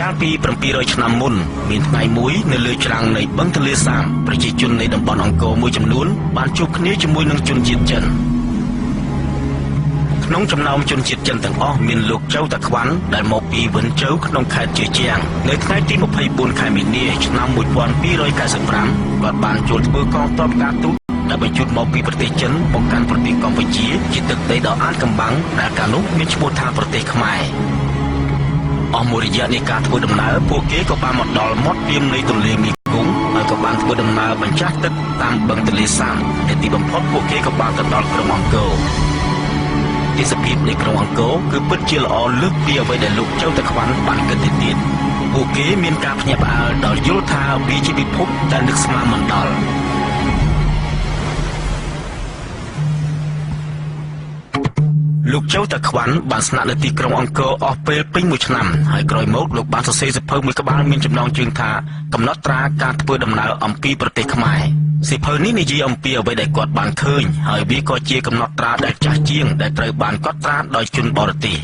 កាលពី700ឆ្នាំមុនមានថ្ងៃមួយនៅលើច្រាំងនៃបឹងទន្លេសាបប្រជាជននៃតំបន់អង្គរមួយចំនួនបានជួបគ្នាជាមួយនឹងជនជាតិចិនក្នុងចំណោមជនជាតិចិនទាំងអស់មានលោកចៅតាខ្វាន់ដែលមកពីវិនជូវក្នុងខេត្តជឺជាងនៅថ្ងៃទី24ខែមីនាឆ្នាំ1295គាត់បានចូលធ្វើកងទ័ពការទូតដែលបញ្ជូនមកពីប្រទេសចិនមកកាន់ប្រទេសកម្ពុជាជាទឹកដីដ៏អាថ៌កំបាំងដែលកាលនោះមានឈ្មោះថាប្រទេសខ្មែរអស់មួយរយៈនៃការធ្វើដំណើរពួកគេក៏បានមកដល់មាត់ពាមនៃទន្លេមេគង្គហើយក៏បានធ្វើដំណើរបញ្ច្រាស់ទឹកតាមបឹងទន្លេសាបនៅទីបំផុតពួកគេក៏បានទៅដល់ក្រុងអង្គរទេសភាពនៃក្រុងអង្គរគឺពិតជាល្អលើសពីអ្វីដែលលោកចៅតាខ្វាន់បានគិតទៅទៀតពួកគេមានការភ្ញាក់ផ្អើលដល់យល់ថាវាជាពិភពដែលនឹកស្មានមិនដល់លោកចៅតាខ្វាន់បានស្នាក់នៅទីក្រុងអង្គរអស់ពេលពេញមួយឆ្នាំហើយក្រោយមកលោកបានសរសេរសៀវភៅមួយក្បាលមានចំណងជើងថាកំណត់ត្រាការធ្វើដំណើរអំពីប្រទេសខ្មែរសៀវភៅនេះនិយាយអំពីអ្វីដែលគាត់បានឃើញហើយវាក៏ជាកំណត់ត្រាដែលចាស់ជាងដែលត្រូវបានកត់ត្រាដោយជនបរទេស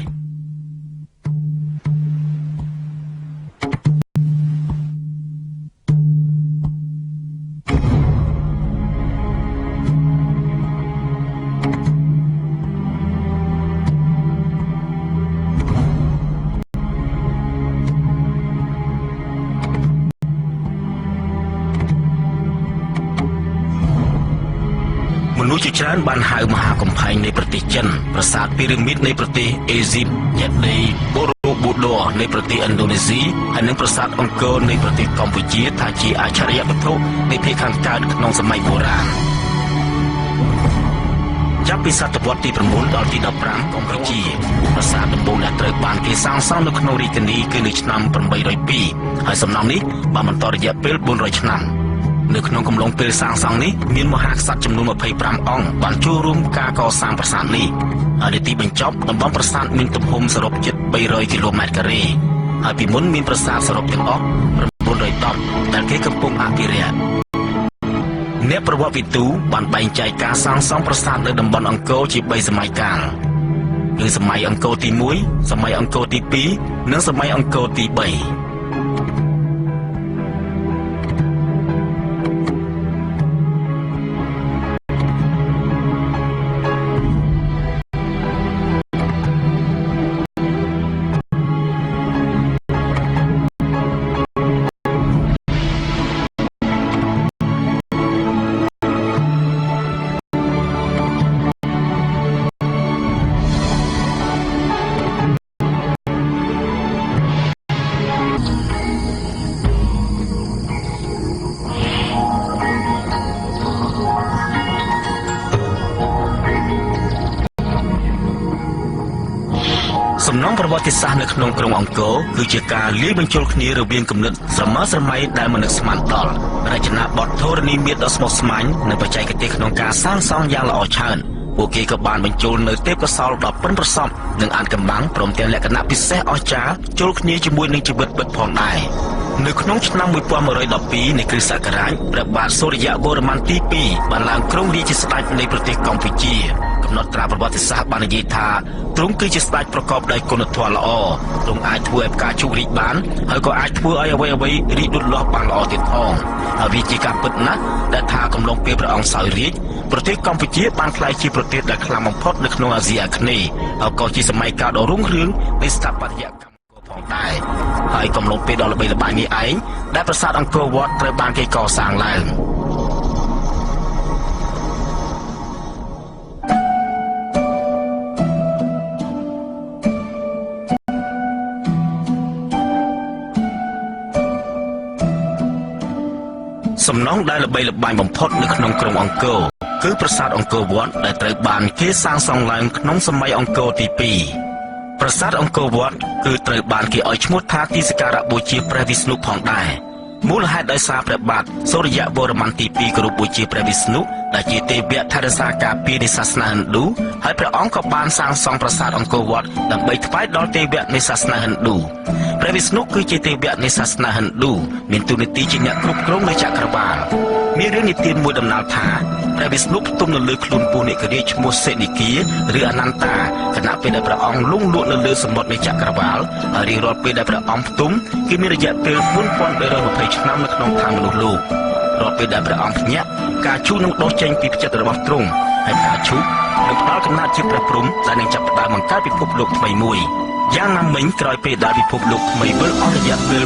មនុស្សជាច្រើនបានហៅមហាកំផែងនៃប្រទេសចិនប្រាសាទពីរ៉ាមីតនៃប្រទេសអេស៊ីបចេតិយបូរ៉ូប៊ូដ័រនៃប្រទេសឥណ្ឌូនេស៊ីហើយនិងប្រាសាទអង្គរនៃប្រទេសកម្ពុជាថាជាអច្ឆរិយវត្ថុនៃភាគខាងកើតក្នុងសម័យបុរាណចាប់ពីសតវត្សទី9ដល់ទី15កម្ពុជាប្រាសាទដំបូងដែលត្រូវបានគេសាងសង់នៅក្នុងរាជធានីគឺនៅឆ្នាំ802ហើយសំណង់នេះបានបន្តរយៈពេល400ឆ្នាំនៅក្នុងកំឡុងពេលសាងសង់នេះមានមហាក្សត្រចំនួន25អង្គបានចូលរួមការកសាងប្រាសាទនេះហើយនៅទីបញ្ចប់តំបន់ប្រាសាទមានទំហំសរុបជិត300គីឡូម៉ែត្រការ៉េហើយពីមុនមានប្រាសាទសរុបទាំងអស់910ដែលគេកំពុងអភិរក្សអ្នកប្រវត្តិវិទូបានបែងចែកការសាងសង់ប្រាសាទនៅតំបន់អង្គរជា3សម័យកាលគឺសម័យអង្គរទី1សម័យអង្គរទី2និងសម័យអង្គរទី3សំណង់ប្រវត្តិសាស្ត្រនៅក្នុងក្រុងអង្គរគឺជាការលាយបញ្ចូលគ្នារវាងគំនិតស្រមើស្រមៃដែលមិននឹកស្មានដល់រចនាបថធរណីមាត្រដ៏ស្មុគស្មាញនិងបច្ចេកទេសក្នុងការសាងសង់យ៉ាងល្អឆើនពួកគេក៏បានបញ្ចូលនៅទេពកោសល្យដ៏ប៉ិនប្រសប់និងអាថ៌កំបាំងព្រមទាំងលក្ខណៈពិសេសអស្ចារ្យចូលគ្នាជាមួយនឹងជីវិតពិតផងដែរនៅក្នុងឆ្នាំ1112នៃគ្រិស្តសករាជព្រះបាទសូរ្យវរ្ម័នទី2បានឡើងគ្រងរាជជាស្ដេចនៃប្រទេសកម្ពុជាកំណត់ត្រាប្រវត្តិសាស្ត្របាននិយាយថាទ្រង់គឺជាស្ដេចប្រកបដោយគុណធម៌ល្អទ្រង់អាចធ្វើឲ្យផ្កាឈូករីកបានហើយក៏អាចធ្វើឲ្យអ្វីៗរីកលូតលាស់បានល្អទៀតផងហើយវាជាការពិតណាស់ដែលថាកំឡុងពេលព្រះអង្គសោយរាជប្រទេសកម្ពុជាបានក្លាយជាប្រទេសដែលខ្លាំងបំផុតនៅក្នុងអាស៊ីអាគ្នេយ៍ហើយក៏ជាសម័យកាលដ៏រុងរឿងនៃស្ថាបត្យកម្មផងដែរហើយកំឡុងពេលដ៏ល្បីល្បាញនេះឯងដែលប្រាសាទអង្គរវត្តត្រូវបានគេកសាងឡើងសំណង់ដែលល្បីល្បាញបំផុតនៅក្នុងក្រុងអង្គរគឺប្រាសាទអង្គរវត្តដែលត្រូវបានគេសាងសង់ឡើងក្នុងសម័យអង្គរទី2ប្រាសាទអង្គរវត្តគឺត្រូវបានគេឲ្យឈ្មោះថាទីសក្ការៈបូជាព្រះវិស្ណុផងដែរមូលហេតុដោយសារព្រះបាទសូរ្យវរ្ម័នទី2គោរពបូជាព្រះវិស្ណុដែលជាទេវៈថែរក្សាការពារនៃសាសនាហិណ្ឌូហើយព្រះអង្គក៏បានសាងសង់ប្រាសាទអង្គរវត្តដើម្បីថ្វាយដល់ទេវៈនៃសាសនាហិណ្ឌូព្រះវិស្ណុគឺជាទេវៈនៃសាសនាហិណ្ឌូមានតួនាទីជាអ្នកគ្រប់គ្រងនៅចក្រវាលមានរឿងនិទានមួយដំណាលថា ព្រះវិស្ណុផ្ទុំនៅលើខ្លួនពស់និករាជឈ្មោះសិនិគាឬអនន្តាខណៈពេលដែលព្រះអង្គលង់លក់នៅលើសមុទ្រនៃចក្រវាលហើយរៀងរាល់ពេលដែលព្រះអង្គផ្ទុំគឺមានរយៈពេល4320ឆ្នាំនៅក្នុងឋានមនុស្សលោករាល់ពេលដែលព្រះអង្គភ្ញាក់ផ្កាឈូកនឹងដុះចេញពីផ្ចិតរបស់ទ្រង់ហើយផ្កាឈូកនឹងផ្ដល់កំណើតជាព្រះព្រហ្មដែលនឹងចាប់ផ្ដើមបង្កើតពិភពលោកថ្មីមួយយ៉ាងណាមិញក្រោយពេលដែលពិភពលោកថ្មីវិលអស់រយៈពេល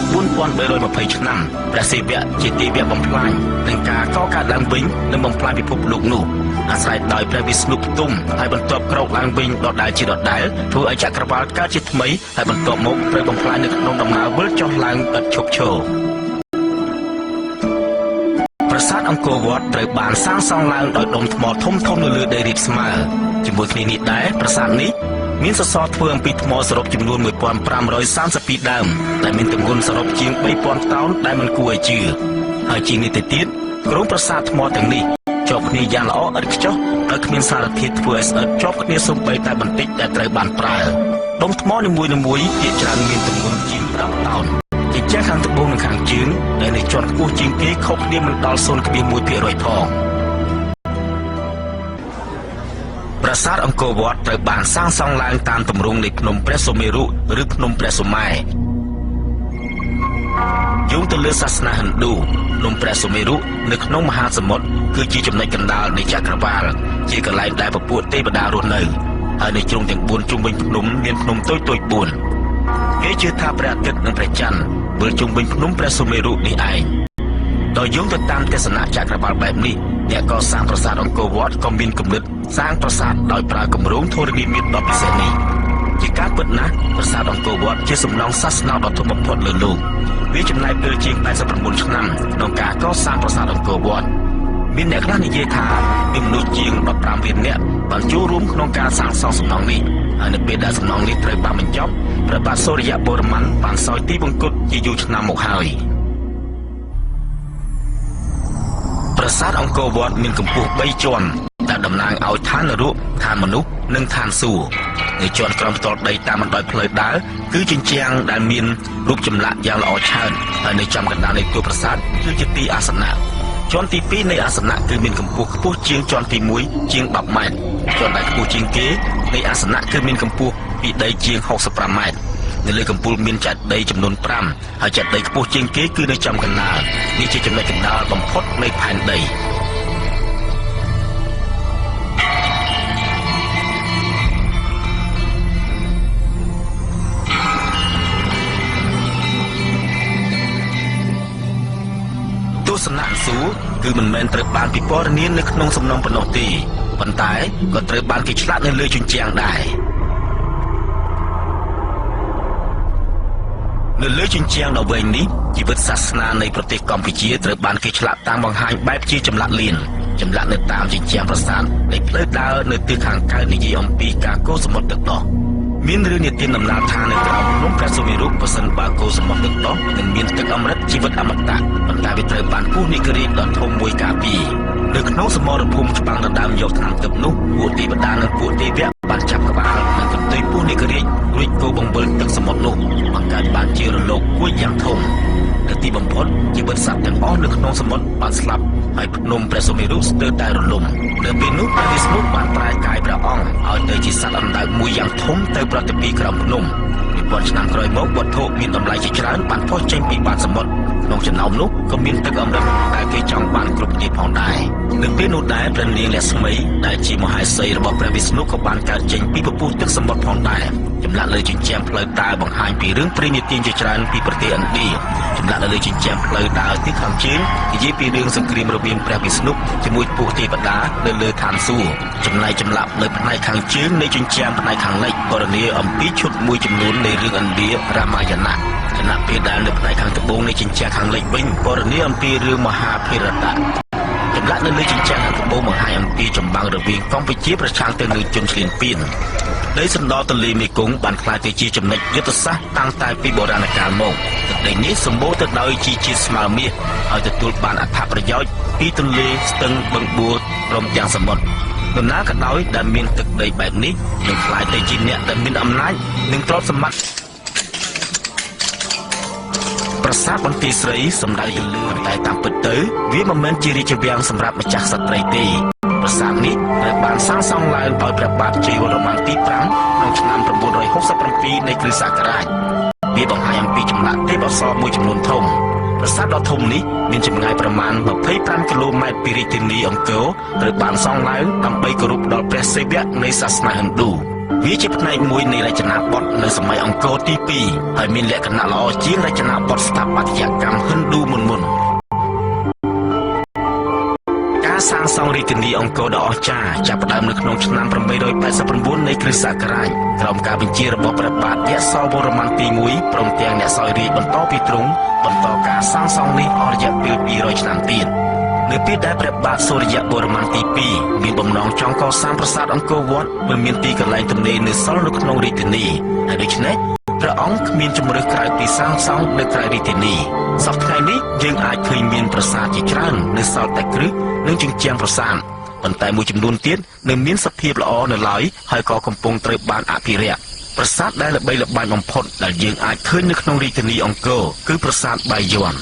4320ឆ្នាំព្រះសិវៈជាទេវៈបំផ្លាញនឹងការកកើតឡើងវិញនិងបំផ្លាញពិភពលោកនោះអាស្រ័យដោយព្រះវិស្ណុផ្ទុំហើយបន្ទាប់ក្រោកឡើងវិញដដែលជាដដែលធ្វើឲ្យចក្រវាលកើតជាថ្មីហើយបន្ទាប់មកត្រូវបំផ្លាញនៅក្នុងដំណើរវិលចុះឡើងឥតឈប់ឈរប្រាសាទអង្គរវត្តត្រូវបានសាងសង់ឡើងដោយដុំថ្មធំៗនៅលើដីរាបស្មើជាមួយគ្នានេះដែរប្រាសាទនេះមានសសរធ្វើអំពីថ្មសរុបចំនួន1532ដើមដែលមានទម្ងន់សរុបជាង3000តោនដែលមិនគួរឲ្យជឿហើយជាងនេះទៅទៀតក្រុមប្រាសាទថ្មទាំងនេះជាប់គ្នាយ៉ាងល្អឥតខ្ចោះដោយគ្មានសារធាតុធ្វើឲ្យស្អិតជាប់គ្នាសូម្បីតែបន្តិចដែលត្រូវបានប្រើដុំថ្មនីមួយៗភាគច្រើនមានទម្ងន់ជាង5តោនជញ្ជាំងខាងត្បូងនិងខាងជើងដែលនៅជាន់ខ្ពស់ជាងគេខុសគ្នាមិនដល់0.1%ផងប្រាសាទអង្គរវត្តត្រូវបានសាងសង់ឡើងតាមទម្រង់នៃភ្នំព្រះសុមេរុឬភ្នំព្រះសុមេរុយោងទៅលើសាសនាហិណ្ឌូភ្នំព្រះសុមេរុនៅក្នុងមហាសមុទ្រគឺជាចំណុចកណ្ដាលនៃចក្រវាលជាកន្លែងដែលពពួកទេវតារស់នៅហើយនៅជ្រុងទាំង4ជុំវិញភ្នំមានភ្នំតូចៗ4គេជឿថាព្រះអាទិត្យនិងព្រះច័ន្ទវិលជុំវិញភ្នំព្រះសុមេរុនេះឯងដោយយោងទៅតាមទស្សនៈចក្រវាលបែបនេះអ្នកកសាងប្រាសាទអង្គរវត្តក៏មានគំនិតសាងប្រាសាទដោយប្រើគម្រោងធរណីមាត្រដ៏ពិសេសនេះជាការពិតណាស់ប្រាសាទអង្គរវត្តជាសំណង់សាសនាដ៏ធំបំផុតលើលោកវាចំណាយពេលជាង89ឆ្នាំក្នុងការកសាងប្រាសាទអង្គរវត្តមានអ្នកខ្លះនិយាយថាមានមនុស្សជាង15លាននាក់បានចូលរួមក្នុងការសាងសង់សំណង់នេះហើយនៅពេលដែលសំណង់នេះត្រូវបានបញ្ចប់ព្រះបាទសូរ្យបរម័នបានសោយទីវង្គតជាយូរឆ្នាំមកហើយប្រាសាទអង្គរវត្តមានកម្ពស់3ជាន់ដែលតំណាងឲ្យឋាននរកឋានមនុស្សនិងឋានសួគ៌នៅជាន់ក្រោមផ្ទាល់ដីតាមបណ្ដោយផ្លូវដើរគឺជញ្ជាំងដែលមានរូបចម្លាក់យ៉ាងល្អឆើតហើយនៅចំកណ្ដាលនៃតួប្រាសាទគឺជាទីអាសនៈជាន់ទី2នៃអាសនៈគឺមានកម្ពស់ខ្ពស់ជាងជាន់ទី1ជាង10ម៉ែត្រជាន់ដែលខ្ពស់ជាងគេនៃអាសនៈគឺមានកម្ពស់ពីដីជាង65ម៉ែត្រនៅលើកំពូលមានចេតិយចំនួន5ហើយចេតិយខ្ពស់ជាងគេគឺនៅចំកណ្ដាលនេះជាចំណុចកណ្ដាលបំផុតនៃផែនដីទស្សនៈសួគ៌គឺមិនមែនត្រូវបានពិពណ៌នានៅក្នុងសំណង់ប៉ុណ្ណោះទេប៉ុន្តែក៏ត្រូវបានគេឆ្លាក់នៅលើជញ្ជាំងដែរនៅលើជញ្ជាំងដ៏វែងនេះជីវិតសាសនានៃប្រទេសកម្ពុជាត្រូវបានគេឆ្លាក់តាមបង្ហាញបែបជាចម្លាក់លៀនចម្លាក់នៅតាមជញ្ជាំងប្រាសាទនៃផ្លូវដើរនៅទិសខាងកើតនិយាយអំពីការកូរសមុទ្រទឹកដោះមានរឿងនិទានដំណាលថានៅក្រោមភ្នំព្រះសុមេរុប្រសិនបើកូរសមុទ្រទឹកដោះនឹងមានទឹកអម្រឹតជីវិតអមតៈប៉ុន្តែវាត្រូវបានពស់និករាជដ៏ធំមួយការពារនៅក្នុងសមរភូមិច្បាំងដណ្ដើមយកថ្នាំទឹកនោះពួកទេវតានិងពួកទេវៈបានចាប់ក្បាលនិងកន្ទុយពស់និករាជរួចកូរបង្វិលទឹកសមុទ្រនោះបង្កើតបានជារលកគួចយ៉ាងធំនៅទីបំផុតជីវិតសត្វទាំងអស់នៅក្នុងសមុទ្របានស្លាប់ហើយភ្នំព្រះសុមេរុស្ទើរតែរលំនៅពេលនោះព្រះវិស្ណុបានប្រែកាយព្រះអង្គឲ្យទៅជាសត្វអណ្ដើកមួយយ៉ាងធំទៅប្រតិពីក្រោមភ្នំ1000ឆ្នាំក្រោយមកវត្ថុមានតម្លៃជាច្រើនបានផុសចេញពីបាតសមុទ្រក្នុងចំណោមនោះក៏មានទឹកអម្រឹតដែលគេចង់បានគ្រប់គ្នាផងដែរនៅពេលនោះដែរព្រះនាងលក្ស្មីដែលជាមហេសីរបស់ព្រះវិស្ណុក៏បានកើតចេញពីពពុះទឹកសមុទ្រផងដែរចម្លាក់លើជញ្ជាំងផ្លូវដើរបង្ហាញពីរឿងព្រេងនិទានជាច្រើនពីប្រទេសឥណ្ឌាចម្លាក់នៅលើជញ្ជាំងផ្លូវដើរទីខាងជើងនិយាយពីរឿងសង្គ្រាមរវាងព្រះវិស្ណុជាមួយពួកទេវតានៅលើឋានសួគ៌ចំណែកចម្លាក់នៅផ្នែកខាងជើងនៃជញ្ជាំងផ្នែកខាងលិចពណ៌នាអំពីឈុតមួយចំនួននៃរឿងឥណ្ឌារាមាយណៈខណៈពេលដែលនៅផ្នែកខាងត្បូងនៃជញ្ជាំងខាងលិចវិញពណ៌នាអំពីរឿងមហាភារតៈចម្លាក់នៅលើជញ្ជាំងខាងត្បូងបង្ហាញអំពីចម្បាំងរវាងកម្ពុជាប្រឆាំងទៅនឹងជនឈ្លានពានដីសណ្ដទន្លេមេគង្គបានក្លាយទៅជាចំណុចយុទ្ធសាស្ត្រតាំងតែពីបុរាណកាលមកទឹកដីនេះសម្បូរទៅដោយជីជាតិស្មើមាសហើយទទួលបានអត្ថប្រយោជន៍ពីទន្លេស្ទឹងបឹងបួរព្រមទាំងសមុទ្រនរណាក៏ដោយដែលមានទឹកដីបែបនេះនឹងក្លាយទៅជាអ្នកដែលមានអំណាចនិងទ្រព្យសម្បត្តិប្រាសាទបន្ទាយស្រីសំដៅទៅលើតែតាមពិតទៅវាមិនមែនជារាជវាំងសម្រាប់ម្ចាស់ក្សត្រីទេ ប្រាសាទនេះត្រូវបានសាងសង់ឡើងដោយព្រះបាទជ័យវរ្ម័នទី5ក្នុងឆ្នាំ967នៃគ្រិស្តសករាជវាបង្ហាញអំពីចម្លាក់ទេពអប្សរមួយចំនួនធំប្រាសាទដ៏ធំនេះមានចម្ងាយប្រមាណ25គីឡូម៉ែត្រពីរាជធានីអង្គរត្រូវបានសង់ឡើងដើម្បីគោរពដល់ព្រះសិវៈនៃសាសនាហិណ្ឌូវាជាផ្នែកមួយនៃរចនាបថនៅសម័យអង្គរទី2ហើយមានលក្ខណៈល្អជាងរចនាបថស្ថាបត្យកម្មហិណ្ឌូមុនៗការសាងសង់រាជធានីអង្គរដ៏អស្ចារ្យចាប់ផ្ដើមនៅក្នុងឆ្នាំ889នៃគ្រិស្តសករាជក្រោមការបញ្ជារបស់ព្រះបាទយសោវរ្ម័នទី1ព្រមទាំងអ្នកសោយរាជបន្តពីទ្រង់បន្តការសាងសង់នេះអស់រយៈពេល200ឆ្នាំទៀតនៅពេលដែលព្រះបាទសូរ្យវរ្ម័នទី2មានបំណងចង់កសាងប្រាសាទអង្គរវត្តមិនមានទីកន្លែងទំនេរនៅសល់នៅក្នុងរាជធានីហើយដូច្នេះព្រះអង្គគ្មានជម្រើសក្រៅពីសាងសង់នៅក្រៅរាជធានីសព្វថ្ងៃនេះយើងអាចឃើញមានប្រាសាទជាច្រើននៅសល់តែគ្រឹះនិងជញ្ជាំងប្រាសាទប៉ុន្តែមួយចំនួនទៀតនៅមានសភាពល្អនៅឡើយហើយក៏កំពុងត្រូវបានអភិរក្សប្រាសាទដែលល្បីល្បាញបំផុតដែលយើងអាចឃើញនៅក្នុងរាជធានីអង្គរគឺប្រាសាទបាយ័ន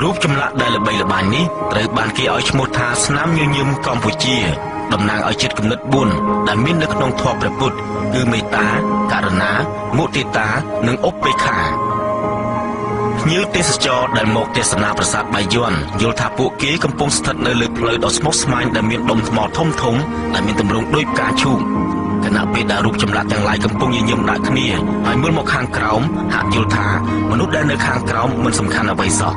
រូបចម្លាក់ដែលល្បីល្បាញនេះត្រូវបានគេឲ្យឈ្មោះថាស្នាមញញឹមកម្ពុជាតំណាងឲ្យជាតិគំនិត4ដែលមាននៅក្នុងធម៌ព្រះពុទ្ធគឺមេត្តាករុណាមុទិតានិងឧបេក្ខាភ្ញៀវទេសចរដែលមកទស្សនាប្រាសាទបាយ័នយល់ថាពួកគេកំពុងស្ថិតនៅលើផ្លូវដ៏ស្មុគស្មាញដែលមានដុំថ្មធំធំដែលមានទម្រង់ដូចផ្កាឈូកខណៈពេលដែលរូបចម្លាក់ទាំងឡាយកំពុងញញឹមដាក់គ្នាហើយមើលមកខាងក្រោមហាក់យល់ថាមនុស្សដែលនៅខាងក្រោមមិនសំខាន់អ្វីសោះ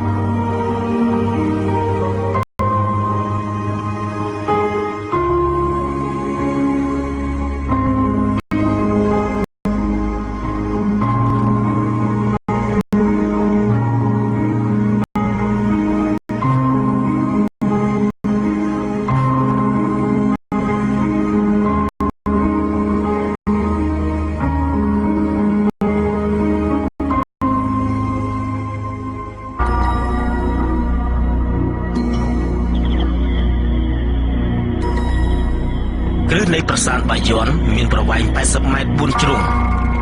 គ្រឹះនៃប្រាសាទបាយ័នមានប្រវែង80ម៉ែត្រ4ជ្រុង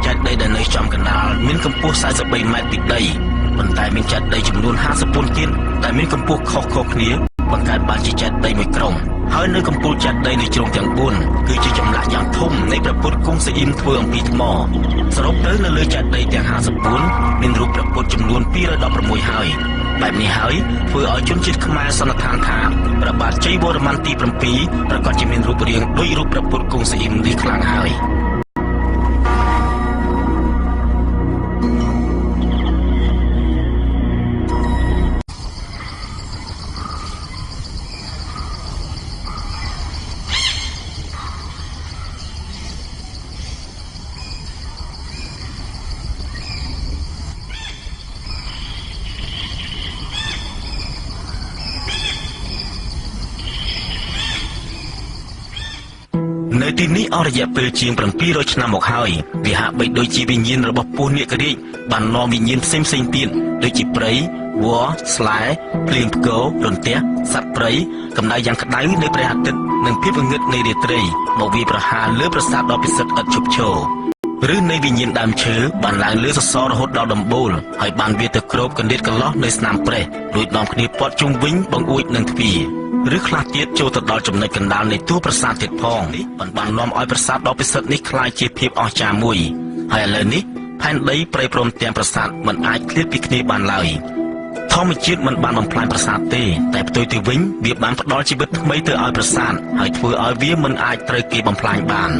ចេតិយដែលនៅចំកណ្ដាលមានកម្ពស់43ម៉ែត្រពីដីប៉ុន្តែមានចេតិយចំនួន54ទៀតដែលមានកម្ពស់ខុសៗគ្នាបង្កើតបានជាចេតិយមួយក្រុមហើយនៅកំពូលចេតិយនៃជ្រុងទាំង4គឺជាចម្លាក់យ៉ាងធំនៃព្រះពុទ្ធគង់សអ៊ីមធ្វើអំពីថ្មសរុបទៅនៅលើចេតិយទាំង54មានរូបព្រះពុទ្ធចំនួន216ហើយបែបនេះហើយធ្វើឲ្យជនជាតិខ្មែរសន្និដ្ឋានថាព្រះបាទជ័យវរ្ម័នទី7ប្រកាសជាមានរូបរាងដូចរូបព្រះពុទ្ធគង់សអ៊ីមនេះខ្លាំងហើយនៅទីនេះអស់រយៈពេលជាង700ឆ្នាំមកហើយវាហាក់បីដូចជាវិញ្ញាណរបស់ពស់នាគរាជបាននាំវិញ្ញាណផ្សេងៗទៀតដូចជាព្រៃវល្លិស្លែភ្លៀងផ្គររន្ទះសត្វព្រៃកម្ដៅយ៉ាងក្ដៅនៃព្រះអាទិត្យនិងភាពងងឹតនៃរាត្រីមកវាយប្រហារលើប្រាសាទដ៏ពិសិដ្ឋឥតឈប់ឈរឬនៃវិញ្ញាណដើមឈើបានឡើងលើសសររហូតដល់ដំបូលហើយបានវាទៅគ្របកណ្ដៀតកន្លោះនៅស្នាមប្រេះរួចនាំគ្នាព័ទ្ធជុំវិញបង្អួចនិងទ្វារឬខ្លះទៀតចូលទៅដល់ចំណុចកណ្ដាលនៃតួប្រាសាទទៀតផងបាននាំឲ្យប្រាសាទដ៏ពិសិដ្ឋនេះក្លាយជាភាពអស្ចារ្យមួយហើយឥឡូវនេះផែនដីព្រៃព្រំទាំងប្រាសាទមិនអាចឃ្លាតពីគ្នាបានឡើយធម្មជាតិមិនបានបំផ្លាញប្រាសាទទេតែផ្ទុយទៅវិញវាបានផ្ដល់ជីវិតថ្មីទៅឲ្យប្រាសាទហើយធ្វើឲ្យវាមិនអាចត្រូវគេបំផ្លាញបាន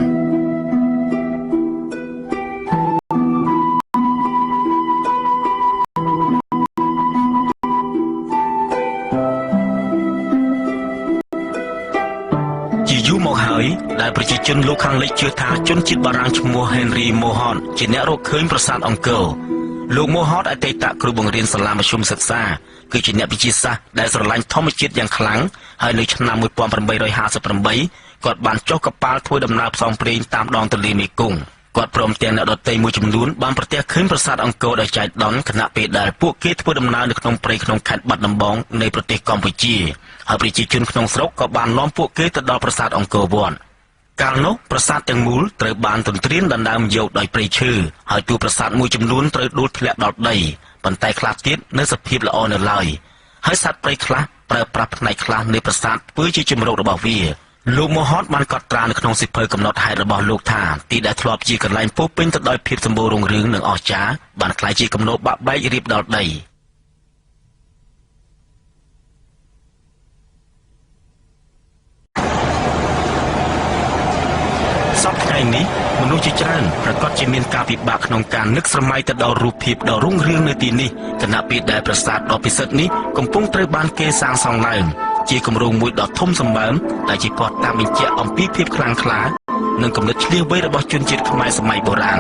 ជាយូរមកហើយដែលប្រជាជនលោកខាងលិចជឿថាជនជាតិបារាំងឈ្មោះ Henry Mohon ជាអ្នករកឃើញប្រាសាទអង្គរលោក Mohon អតីតគ្រូបង្រៀនសាលាមធ្យមសិក្សាគឺជាអ្នកវិទ្យាសាស្ត្រដែលស្រឡាញ់ធម្មជាតិយ៉ាងខ្លាំងហើយនៅឆ្នាំ1858គាត់បានចុះកប៉ាល់ធ្វើដំណើរផ្សងព្រេងតាមដងទន្លេមេគង្គគាត់ព្រមទាំងអ្នកដទៃមួយចំនួនបានប្រទះឃើញប្រាសាទអង្គរដោយចៃដន្យខណៈពេលដែលពួកគេធ្វើដំណើរនៅក្នុងព្រៃក្នុងខេត្តបាត់ដំបងនៃប្រទេសកម្ពុជាហើយប្រជាជនក្នុងស្រុកក៏បាននាំពួកគេទៅដល់ប្រាសាទអង្គរវត្តកាលនោះប្រាសាទទាំងមូលត្រូវបានទន្ទ្រានដណ្ដើមយកដោយព្រៃឈើហើយតួប្រាសាទមួយចំនួនត្រូវដួលធ្លាក់ដល់ដីប៉ុន្តែខ្លះទៀតនៅសភាពល្អនៅឡើយ ហើយសត្វព្រៃខ្លះប្រើប្រាស់ផ្នែកខ្លះនៃប្រាសាទធ្វើជាជម្រករបស់វាលោកមហតបានកត់ត្រានៅក្នុងសៀវភៅកំណត់ហេតុរបស់លោកថាទីដែលធ្លាប់ជាកន្លែងពោរពេញទៅដោយភាពសម្បូររុងរឿងនិងអស្ចារ្យបានក្លាយជាគំនរបាក់បែករៀបដល់ដីសព្វថ្ងៃនេះមនុស្សជាច្រើនប្រាកដជាមានការពិបាកក្នុងការនឹកស្រមៃទៅដល់រូបភាពដ៏រុងរឿងនៅទីនេះខណៈពេលដែលប្រាសាទដ៏ពិសិដ្ឋនេះកំពុងត្រូវបានគេសាងសង់ឡើងជាគម្រោងមួយដ៏ធំសម្បើមដែលជាភស្តុតាងបញ្ជាក់អំពីភាពខ្លាំងក្លានិងគំនិតឈ្លាសវៃរបស់ជនជាតិខ្មែរសម័យបុរាណ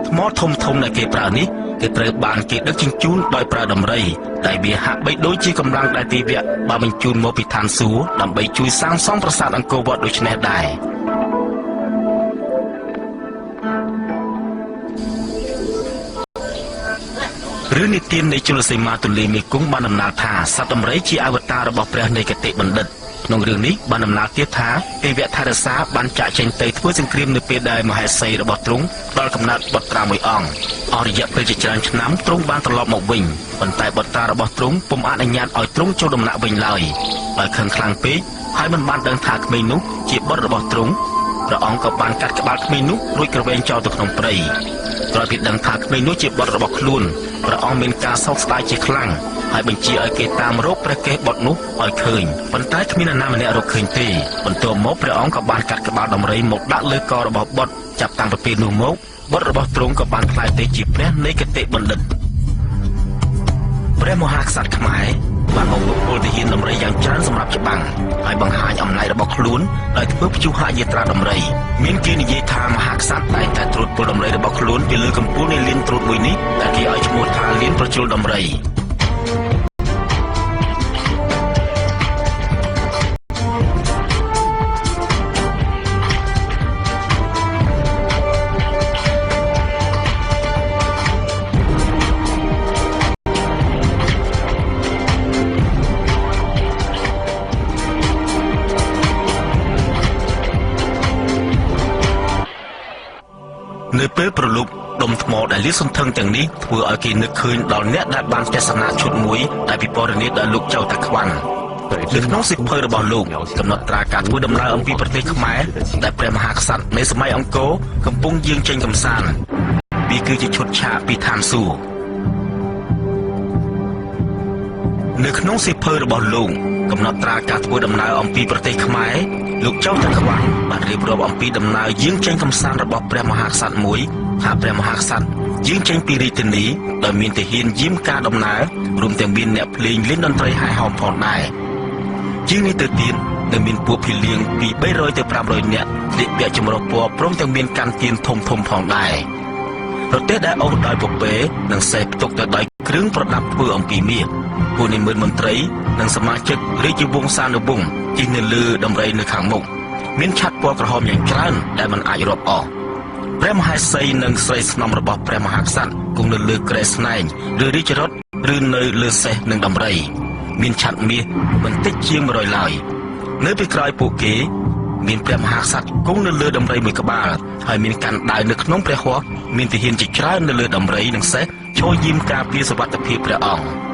ថ្មធំធំដែលគេប្រើនេះគេត្រូវបានគេដឹកជញ្ជូនដោយប្រើដំរីដែលវាហាក់បីដូចជាកម្លាំងដែលទេវៈបានបញ្ជូនមកពីឋានសួគ៌ដើម្បីជួយសាងសង់ប្រាសាទអង្គរវត្តដូចនេះដែររឿងនិទាននៃជលសីមាទន្លេមេគង្គបានដំណាលថាសត្វដំរីជាអវតាររបស់ព្រះនៃគតិបណ្ឌិតក្នុងរឿងនេះបានដំណាលទៀតថាទេវៈថែរក្សាបានចាក់ចេញទៅធ្វើសង្គ្រាមនៅពេលដែលមហេសីរបស់ទ្រង់ដល់កំណត់បុត្រាមួយអង្គអស់រយៈពេលជាច្រើនឆ្នាំទ្រង់បានត្រឡប់មកវិញប៉ុន្តែបុត្រារបស់ទ្រង់ពុំអនុញ្ញាតឲ្យទ្រង់ចូលដំណាក់វិញឡើយដោយខឹងខ្លាំងពេកហើយមិនបានដឹងថាក្មេងនោះជាបុត្ររបស់ទ្រង់ព្រះអង្គក៏បានកាត់ក្បាលក្មេងនោះរួចក្រវែងចោលទៅក្នុងព្រៃក្រោយពីដឹងថាក្មេងនោះជាបុត្ររបស់ខ្លួនព្រះអង្គមានការសោកស្ដាយជាខ្លាំងហើយបញ្ជាឲ្យគេតាមរកព្រះកេសបុត្រនោះឲ្យឃើញប៉ុន្តែគ្មាននរណាម្នាក់រកឃើញទេបន្ទាប់មកព្រះអង្គក៏បានកាត់ក្បាលដំរីមកដាក់លើករបស់បុត្រចាប់តាំងពីពេលនោះមកបុត្ររបស់ទ្រង់ក៏បានក្លាយទៅជាព្រះនៃគតិបណ្ឌិតព្រះមហាក្សត្រខ្មែរបានបង្វឹកពលទាហានដំរីយ៉ាងច្រើនសម្រាប់ច្បាំងហើយបង្ហាញអំណាចរបស់ខ្លួនដោយធ្វើព្យុហយាត្រាដំរីមានគេនិយាយថាមហាក្សត្រតែងតែត្រួតពលដំរីរបស់ខ្លួនពីលើកំពូលនៃលានត្រួតមួយនេះដែលគេឲ្យឈ្មោះថាលានប្រជុលដំរីនៅពេលប្រលប់ដុំថ្មដែលលាតសន្ធឹងទាំងនេះធ្វើឲ្យគេនឹកឃើញដល់អ្នកដែលបានទស្សនៈឈុតមួយដែលពិពណ៌នាដោយលោកចៅតាខ្វាន់នៅក្នុងសៀវភៅរបស់លោកកំណត់ត្រាការធ្វើដំណើរអំពីប្រទេសខ្មែរដែលព្រះមហាក្សត្រនៃសម័យអង្គរកំពុងយាងចេញកម្សាន្តវាគឺជាឈុតឆាកពីឋានសួគ៌នៅក្នុងសៀវភៅរបស់លោកកំណត់ត្រាការធ្វើដំណើរអំពីប្រទេសខ្មែរលោកចៅតាខ្វាន់បានរៀបរាប់អំពីដំណើរយាងចេញកម្សាន្តរបស់ព្រះមហាក្សត្រមួយថាព្រះមហាក្សត្រយាងចេញពីរាជធានីដោយមានទាហានយាមការដំណើររួមទាំងមានអ្នកភ្លេងលេងតន្ត្រីហែហោមផងដែរជាងនេះទៅទៀតនៅមានពួកភីលៀងពី300ទៅ500នាក់ស្លៀកពាក់ចម្រុះពណ៌ព្រមទាំងមានកាន់ទៀនធំធំផងដែរប្រទេសដែលអូសដោយពពែនិងសេះផ្ទុកទៅដោយគ្រឿងប្រដាប់ធ្វើអំពីមាសពួកនិមន្តមន្ត្រីនិងសមាជិករាជវង្សានុវង្សជិះនៅលើដំរីនៅខាងមុខមានឆ័ត្រពណ៌ក្រហមយ៉ាងច្រើនដែលមិនអាចរាប់អស់ព្រះមហេសីនិងស្រីស្នំរបស់ព្រះមហាក្សត្រគង់នៅលើគ្រែស្នែងឬរាជរថឬនៅលើសេះនិងដំរីមានឆ័ត្រមាសមិនតិចជាង100ឡើយនៅពីក្រោយពួកគេមានព្រះមហាក្សត្រគង់នៅលើដំរីមួយក្បាលហើយមានកាន់ដាវនៅក្នុងព្រះហស្ថមានទាហានជាច្រើននៅលើដំរីនិងសេះឈរយាមការពារសុវត្ថិភាពព្រះអង្គ